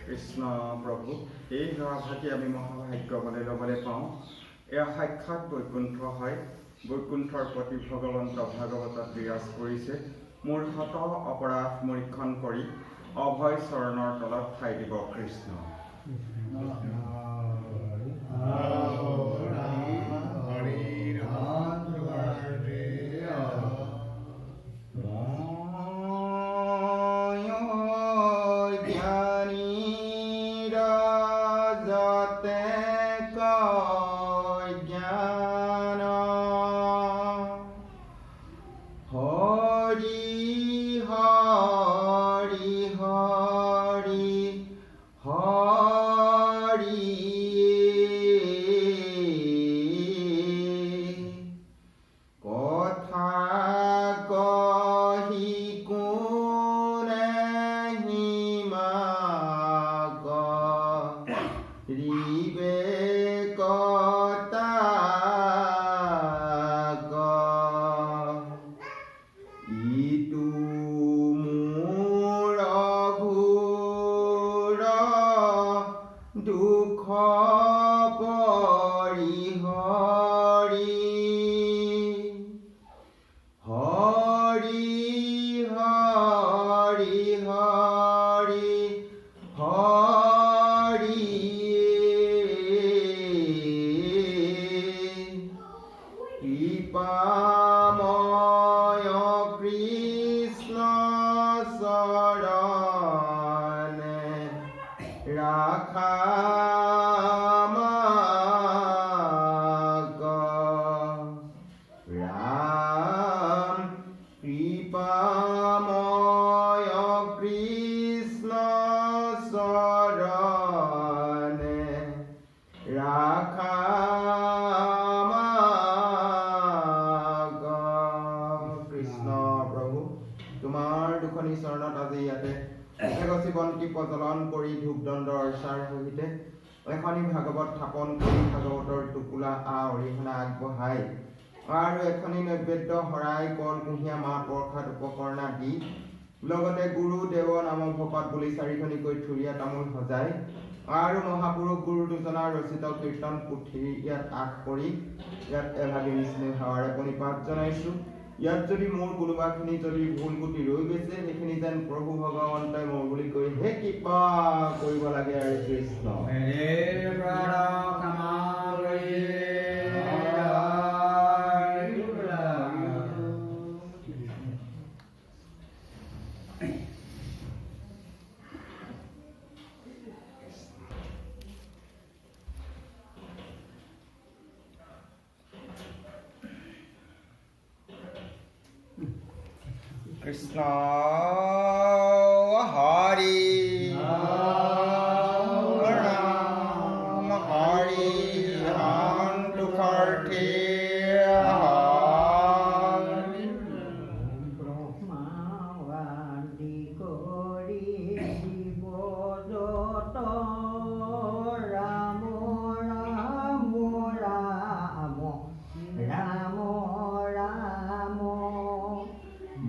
কৃষ্ণ প্ৰভু, এই সেৱাভাগি আমি মহাভাগ্য বুলি ল'বলৈ পাওঁ। এয়া সাক্ষাৎ বৈকুণ্ঠ হয়। বৈকুণ্ঠৰ প্ৰতি ভগৱন্ত ভাগৱতত বিৰাজ কৰিছে। মোৰ শত অপৰাধ মৰীক্ষণ কৰি অভয় চৰণৰ তলত ঠাই দিব। কৃষ্ণ। মই জ্ঞানীৰ যতেক জ্ঞান, হৰি হৰি হৰি হৰি। কথা কহি কোনে হিমাক ৰিবে কতাক, ইটো মোৰ ঘোৰ দুখ পৰিহৰি, হৰি হৰি হৰি হৰি। কৃপাময় কৃষ্ণ চৰণে ৰাখা মাক, ৰাম। কৃপাময় কৃষ্ণ চৰণে ৰাখা মাক। কৃষ্ণ প্ৰভু, তোমাৰ দুখনি চৰণত আজি ইয়াতে এগছি বন্তি প্ৰজ্বলন কৰি, ধূপদণ্ড অৰ্চাৰ সহিতে এখনি ভাগৱত স্থাপন কৰি, ভাগৱতৰ টোপোলা অৰিহণা আগবঢ়াই আৰু এখনি নৈবেদ্য শৰাই, কল, কুঁহিয়া, মাহ প্ৰসাদ উপকৰণা দি, লগতে গুৰু দেৱ নাম ভকত বুলি চাৰিখনিকৈ থুৰীয়া তামোল সজাই আৰু মহাপুৰুষ গুৰু দুজনাৰ ৰচিত কীৰ্তন পুথি ইয়াত আগ কৰি ইয়াত এভাগি বিষ্ণু সেৱাৰে প্ৰণিপাত জনাইছোঁ। ইয়াত যদি মোৰ কোনোবাখিনি যদি ভুল কুটি ৰৈ গৈছে, সেইখিনি যেন প্ৰভু ভগৱন্তই মোৰ বুলি কৈ হে কৃপা কৰিব লাগে আৰু। কৃষ্ণ। মেৰে প্ৰাণ ক্ষমা কৰি। কৃষ্ণ হৰি ৰাম হৰি সন্তোষাৰ্থী হৰি। ব্ৰহ্মাদি কৰি জীৱ যত, ৰাম ৰাম ৰাম ৰাম ৰাম।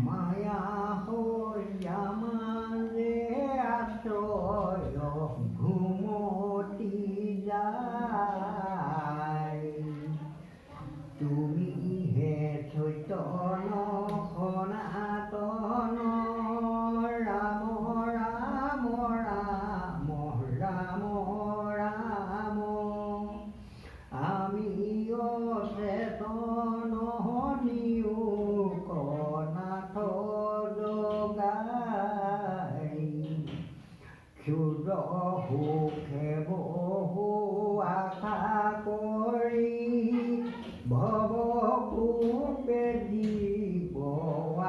মায়া শয্যা মাজে আশ্ৰয় ঘুমতি যায়। তুমি হে চৈতন্য সনাতন, ৰাম ৰাম ৰাম ৰাম ৰাম। আমি অচেতন নিয়োগ নাথ জগাই, ক্ষুদ্ৰ সুখে বহু আশা কৰি ভৱ কূপে জীৱ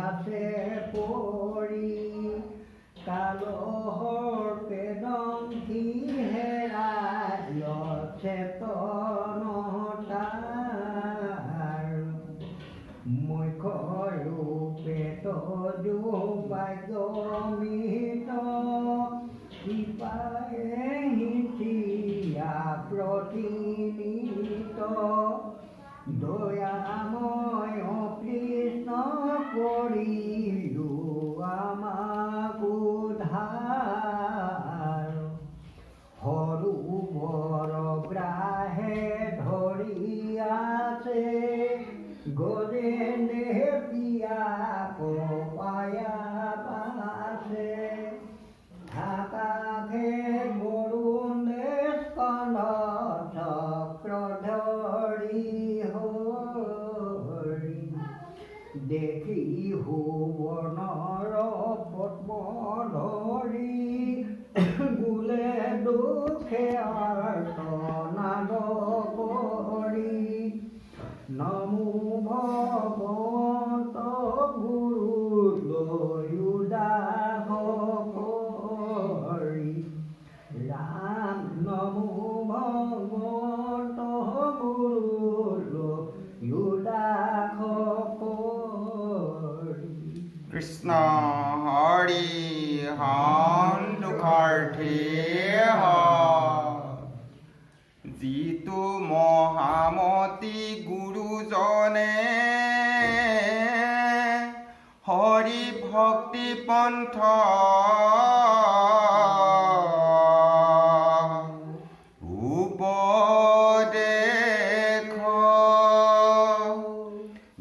আছে পৰি। কালসৰ্পে দংশি হেৰায় চেতন তাৰ, মোক্ষ ৰূপে তজু ভাগ্যমিত কৃপায়ে হিতিয়া প্ৰতিনিত। দয়াময় কৃষ্ণ কৰিয়ো আমাক উদ্ধাৰ। মুখে আৰ্তনাদ কৰি নমো ভগৱন্ত গুৰু লৈয়ো দাস কৰি ৰাম নমো ভগৱন্ত গুৰু লৈয়ো দাস কৰি। কৃষ্ণ হৰি সন্তোষাৰ্থী যিটো মহামতী গুৰুজনে হৰি ভক্তি পন্থ উপদেশ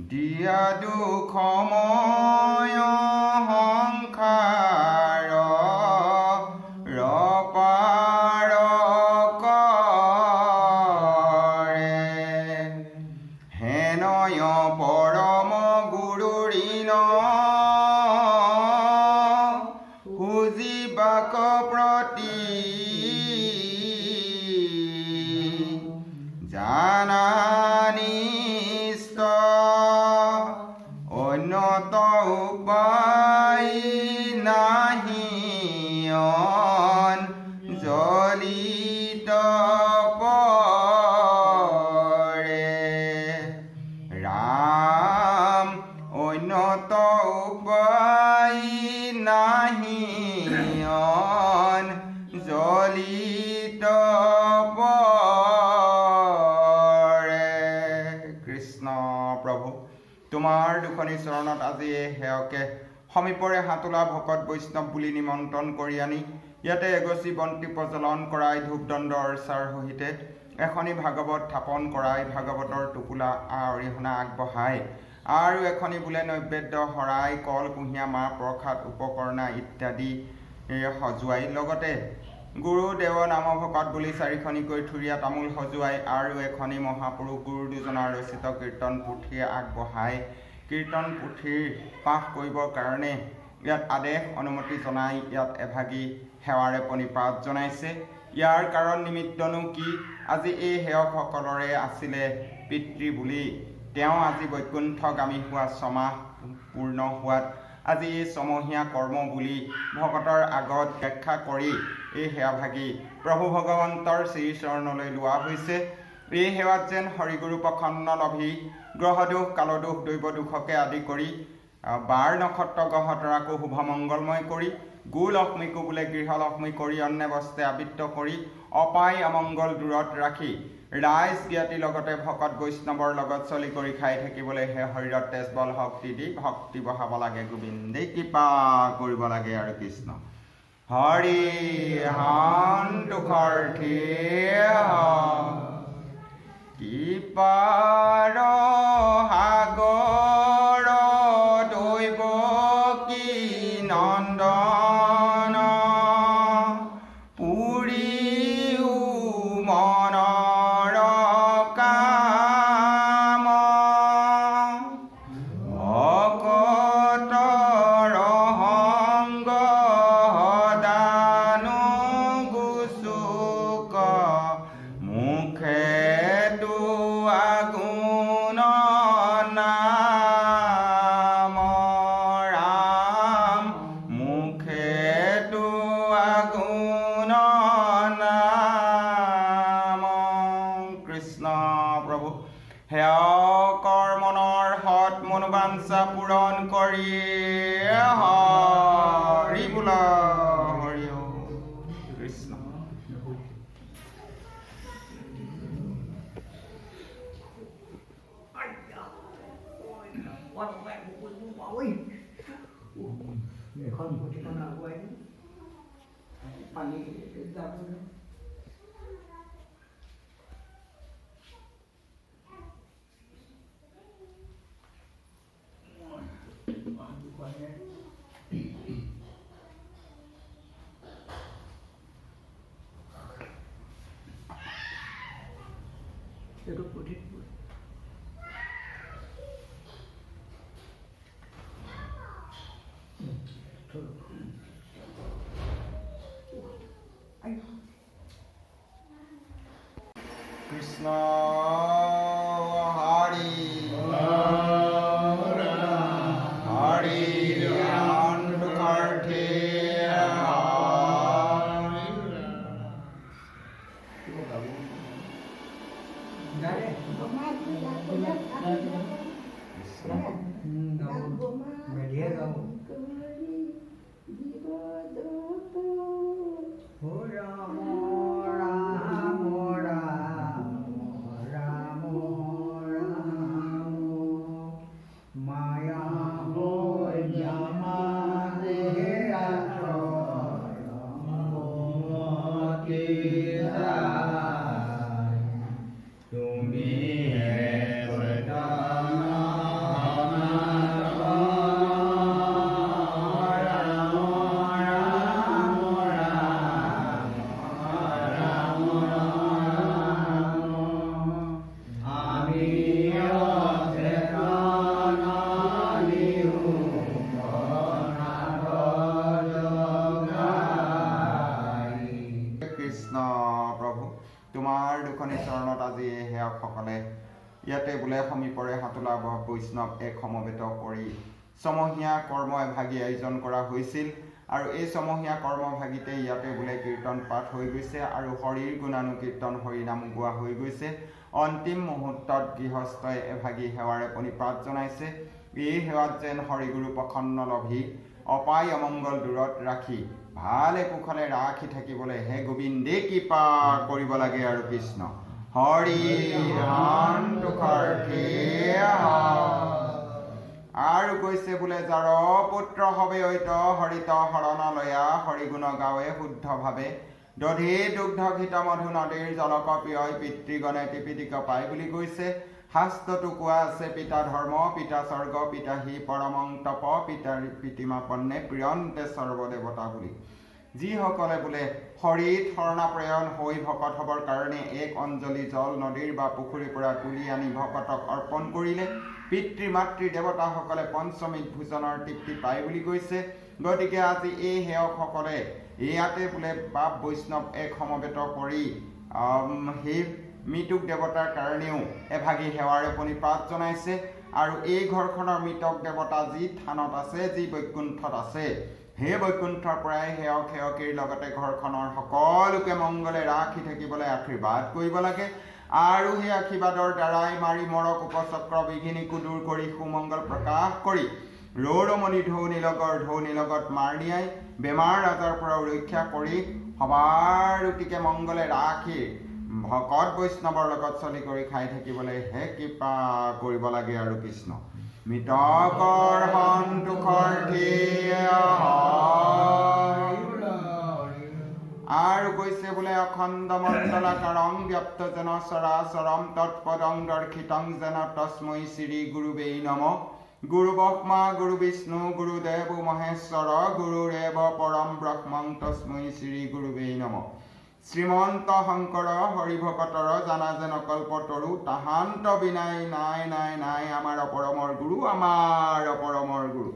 দিয়া দুখময় সংসাৰ পাৰ কৰে হেনয় পৰম গুৰুঋণ সুজিবাক প্ৰতি জানানিষ্ট অন্যত উপায় নাহি জলিত পৰে ৰাম অন্যত উপায় নাহি জলিত পৰে। কৃষ্ণ প্ৰভু, তোমাৰ দুখনি চৰণত আজি এই সেৱকে সমীপৰে সাতোলা ভকত বৈষ্ণৱ বুলি নিমন্ত্ৰণ কৰি আনি ইয়াতে এগছি বন্তি প্ৰজ্বলন কৰাই ধূপদণ্ড অৰ্চাৰ সহিতে এখনি ভাগৱত স্থাপন কৰাই ভাগৱতৰ টোপোলা অৰিহণা আগবঢ়াই আৰু এখনি বোলে নৈবেদ্য শৰাই কল কুঁহিয়া মাহ প্ৰসাদ উপকৰণা ইত্যাদি সজোৱাই লগতে গুৰুদেৱ নাম ভকত বুলি চাৰিখনিকৈ থুৰীয়া তামোল সজোৱাই আৰু এখনি মহাপুৰুষ গুৰু দুজনাৰ ৰচিত কীৰ্তন পুথি আগবঢ়াই কীৰ্তন পুথিৰ পাঠ কৰিবৰ কাৰণে ইয়াত আদেশ অনুমতি জনাই ইয়াত এভাগি সেৱাৰে প্ৰণিপাত জনাইছে। ইয়াৰ কাৰণ নিমিত্তনো কি? আজি এই সেৱকসকলৰে আছিলে পিতৃ বুলি তেওঁ আজি বৈকুণ্ঠগামী হোৱা ছমাহ পূৰ্ণ হোৱাত আজি এই ছমহীয়া কৰ্ম বুলি ভকতৰ আগত ব্যাখ্যা কৰি এই সেৱাভাগি প্ৰভু ভগৱন্তৰ শ্ৰীচৰণলৈ লোৱা হৈছে। এই সেৱাত যেন হৰিগুৰু প্ৰসন্ন লভি গ্ৰহদোষ কালদোষ দৈৱ দোষকে আদি কৰি বাৰ নক্ষত্ৰ গ্ৰহতৰাকো শুভ মংগলময় কৰি গো লক্ষ্মীকো বোলে গৃহলক্ষ্মী কৰি অন্নে বস্তে আবৃত্ত কৰি অপায় অমংগল দূৰত ৰাখি ৰাইজ জ্ঞাতিৰ লগতে ভকত বৈষ্ণৱৰ লগত চলি কৰি খাই থাকিবলৈ হে শৰীৰত তেজবল শক্তি দি ভক্তি বঢ়াব লাগে। গোবিন্দে কৃপা কৰিব লাগে আৰু কৃষ্ণ হৰি সন্তোষাৰ্থী কৃপাৰ সাগৰ দৈৱকী নন্দন পুৰিও মনৰ কাম ভকতৰ সংগ দানো গুচুক মুখে আগুণ নাম ৰাম মুখে আগুণ নাম। কৃষ্ণ প্ৰভু, সেৱকৰ মনৰ সৎ মনোবাঞ্ছা পূৰণ কৰি হৰি বোল হৰি কৃষ্ণ। এখন পুথিখন আগুৱাই পানী যাব। এইটো পুথিত কৃষ্ণ হৰি হৰি। সন্তোষাৰ্থে হৰি। গাৰে। কৃষ্ণ। গাব, মেধিয়ে গাব। ও ৰাম ৰাম ৰাম ৰাম ৰাম, মায়া মাঝে আশ্ৰয় মতি যায়। তুমি চৈতন্য সনাতন, ৰাম ৰাম ৰাম ৰাম ৰাম। আমি অচেতন নাথ জগাই। কৃষ্ণ প্ৰভু, তোমাৰ দুখনি চৰণত আজি এই সেৱকসকলে ইয়াতে বোলে সমীপৰে সাতোলা বৈষ্ণৱ এক সমবেত কৰি ছমহীয়া কৰ্ম এভাগি আয়োজন কৰা হৈছিল আৰু এই ছমহীয়া কৰ্মভাগিতে ইয়াতে বোলে কীৰ্তন পাঠ হৈ গৈছে আৰু হৰিৰ গুণানুকীৰ্তন, হৰিনাম গোৱা হৈ গৈছে। অন্তিম মুহূৰ্তত গৃহস্থই এভাগি সেৱাৰে প্ৰণিপাত জনাইছে। এই সেৱাত যেন হৰিগুৰু প্ৰসন্ন লভি অপায় অমংগল দূৰত ৰাখি ভালে কুশলে ৰাখি থাকিবলৈ হে গোবিন্দে কৃপা কৰিব লাগে আৰু কৃষ্ণ হৰি সন্তোষাৰ্থে। আৰু কৈছে বোলে, যাৰ পুত্ৰ হবে ঐত হৰিত শৰণালয়া, হৰিগুণ গাৱে শুদ্ধ ভাৱে, দধি দুগ্ধ ঘৃত মধু নদীৰ জলক প্ৰিয়, পিতৃগণে ত্ৰিপিটিক পায় বুলি কৈছে। শাস্ত্ৰতো কোৱা আছে, পিতা ধৰ্ম পিতা স্বৰ্গ পিতা হি পৰমং তপ পিতাৰ প্ৰীতিমাপন্নে প্ৰিয়ন্তে সৰ্বদেৱতা বুলি। যিসকলে বোলে হৰিত শৰণাপ্ৰয়ণ হৈ ভকত হ'বৰ কাৰণে এক অঞ্জলি জল নদীৰ বা পুখুৰীৰ পৰা তুলি আনি ভকতক অৰ্পণ কৰিলে পিতৃ মাতৃ দেৱতাসকলে পঞ্চমৃত ভোজনৰ তৃপ্তি পায় বুলি কৈছে। গতিকে আজি এই সেৱকসকলে ইয়াতে বোলে বাপ বৈষ্ণৱ এক সমবেত কৰি সেই মৃতক দেৱতাৰ কাৰণেও এভাগি সেৱাৰে প্ৰণিপাত জনাইছে আৰু এই ঘৰখনৰ মৃতক দেৱতা যি থানত আছে, যি বৈকুণ্ঠত আছে, সেই বৈকুণ্ঠৰ পৰাই সেৱক সেৱকীৰ লগতে ঘৰখনৰ সকলোকে মংগলে ৰাখি থাকিবলৈ আশীৰ্বাদ কৰিব লাগে আৰু সেই আশীৰ্বাদৰ দ্বাৰাই মাৰি মৰক উপচক্ৰ বিঘিনিকো দূৰ কৰি সুমংগল প্ৰকাশ কৰি ৰৌৰমণি ঢৌনি লগৰ ঢৌনি লগত মাৰ নিয়াই বেমাৰ আজাৰৰ পৰাও ৰক্ষা কৰি সবাৰ অতিকে মংগলে ৰাখি ভকত বৈষ্ণৱৰ লগত চলি কৰি খাই থাকিবলৈ হে কৃপা কৰিব লাগে আৰু কৃষ্ণ মৃতকৰ সন্তোষাৰ্থে। আৰু কৈছে বোলে, অখণ্ড মণ্ডলাকাৰং ব্যপ্ত যেন চৰাচৰম, তৎপদং দৰ্শিতং যেন তস্মৈ শ্ৰী গুৰুৱে নম। গুৰু ব্ৰহ্মা গুৰু বিষ্ণু গুৰুদেৱ মহেশ্বৰ, গুৰুৰেৱ পৰম ব্ৰহ্মং তস্মৈ শ্ৰী গুৰুৱে নম। শ্ৰীমন্ত শংকৰ হৰিভকতৰ জানা যেন কল্পতৰু, তাহান্ত বিনাই নাই নাই নাই আমাৰ পৰমৰ গুৰু, আমাৰ পৰমৰ গুৰু।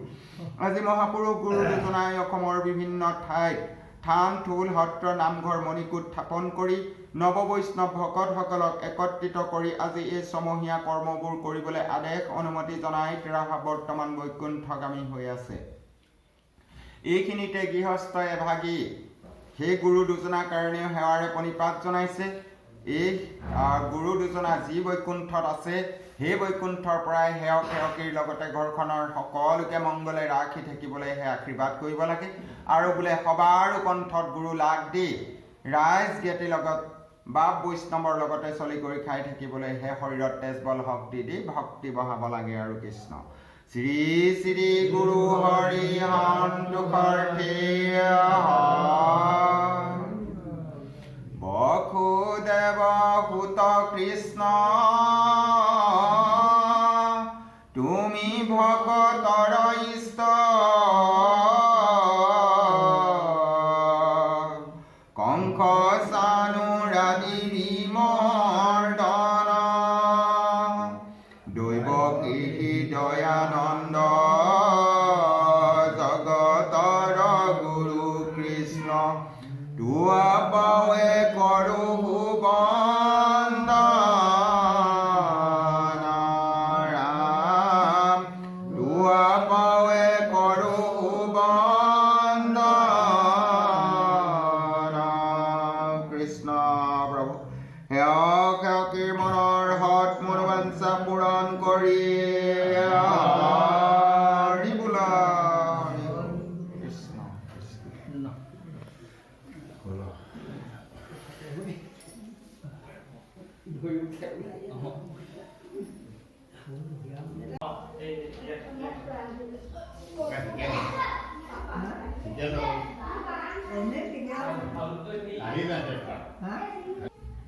আজি মহাপুৰুষ গুৰু দুজনাই অসমৰ বিভিন্ন ঠাইত থান থোল সত্ৰ নামঘৰ মণিকূট স্থাপন কৰি নৱবৈষ্ণৱ ভকতসকলক একত্ৰিত কৰি আজি এই ছমহীয়া কৰ্মবোৰ কৰিবলৈ আদেশ অনুমতি জনাই তেৰাহা বৰ্তমান বৈকুণ্ঠগামী হৈ আছে। এইখিনিতে গৃহস্থই এভাগি সেই গুৰু দুজনাৰ কাৰণেও সেৱাৰে প্ৰণিপাত জনাইছে। এই গুৰু দুজনা যি বৈকুণ্ঠত আছে, সেই বৈকুণ্ঠৰ পৰাই সেৱক সেৱকীৰ লগতে ঘৰখনৰ সকলোকে মংগলে ৰাখি থাকিবলৈ সেই আশীৰ্বাদ কৰিব লাগে আৰু বোলে সবাৰো কণ্ঠত গুৰু লাগ দি ৰাইজ জ্ঞাতিৰ লগত বাপ বৈষ্ণৱৰ লগতে চলি কৰি খাই থাকিবলৈ হে শৰীৰত তেজবল শক্তি দি ভক্তি বঢ়াব লাগে আৰু কৃষ্ণ শ্ৰী শ্ৰী গুৰু হৰি সন্তোষাৰ্থে। বসুদেৱ সুত কৃষ্ণ তুমি ভকতৰ ইষ্ট, কংস চাণুৰাদি বিমৰ্দন, দৈৱকী দয়ানন্দ জগতৰ গুৰু কৃষ্ণ, তোৱা পাৱে কৰো বন্দন।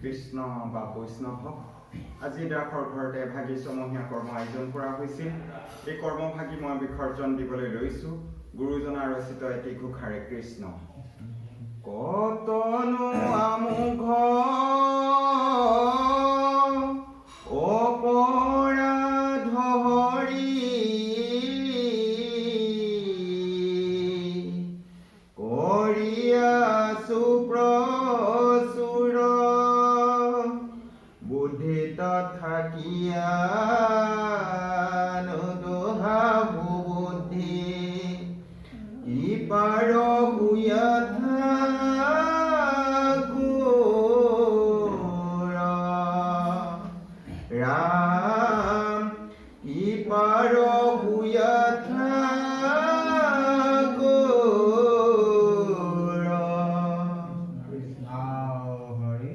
কৃষ্ণ বা বৈষ্ণৱ হওক, আজি দাসৰ ঘৰতে ভাগি ছমহীয়া কৰ্ম আয়োজন কৰা হৈছিল। এই কৰ্মভাগি মই বিসৰ্জন দিবলৈ লৈছোঁ গুৰুজনা ৰচিত এটি ঘোষাৰে। কৃষ্ণ কতনো আমোঘ অপৰাধ হৰি কৰিয়াছো প্ৰচুৰ, বুদ্ধিত থাকিয়া নোদোহাবু বুদ্ধি, কি পাৰ হুয়া ঠাকুৰ ৰাম, কি পাৰ হুয়া ঠাকুৰ। কৃষ্ণ হৰি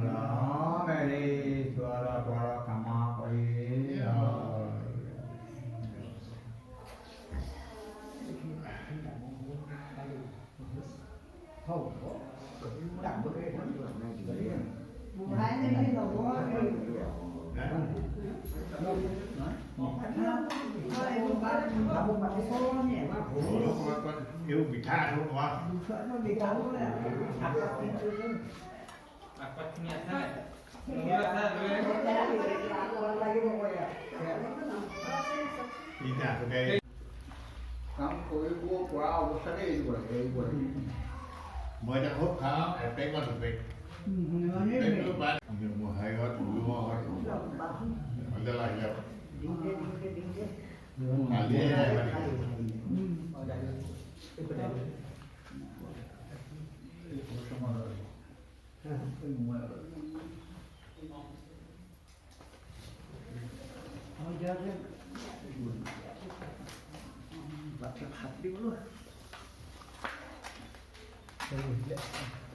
ৰামেৰে ঈশ্বৰ পৰ ক্ষমা কৰি। কাম কৰিব পৰা অৱস্থাতে এৰিব লাগে, এৰিব লাগে। মই এতিয়া খুব খাওঁ, এপেক বা দুপেক। হেৰিহঁত গুৰুহঁত আহিলে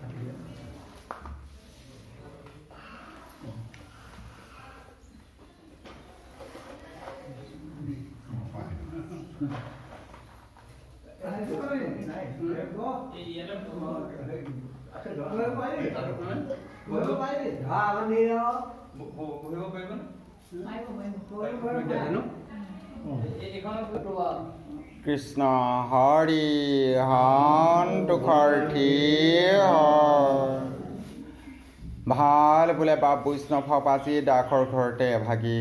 কালিয়ে। কৃষ্ণ হৰি সন্তোষাৰ্থী। ভাল বোলে বাপ বৈষ্ণৱ, আজি দাসৰ ঘৰতে এভাগি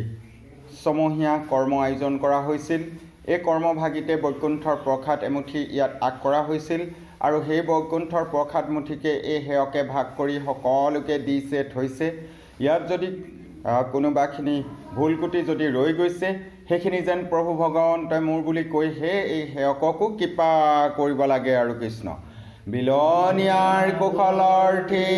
ছমহীয়া কৰ্ম আয়োজন কৰা হৈছিল। এই কৰ্মভাগিতে বৈকুণ্ঠৰ প্ৰসাদ এমুঠি ইয়াত আগ কৰা হৈছিল আৰু সেই বৈকুণ্ঠৰ প্ৰসাদ মুঠিকে এই সেৱকে ভাগ কৰি সকলোকে দিছে, থৈছে। ইয়াত যদি কোনোবাখিনি ভুল কুটি যদি ৰৈ গৈছে, সেইখিনি যেন প্ৰভু ভগৱন্তই মোৰ বুলি কৈহে এই সেৱককো কৃপা কৰিব লাগে। আৰু কৃষ্ণ বিলনীয়াৰ কুশলাৰ্থী।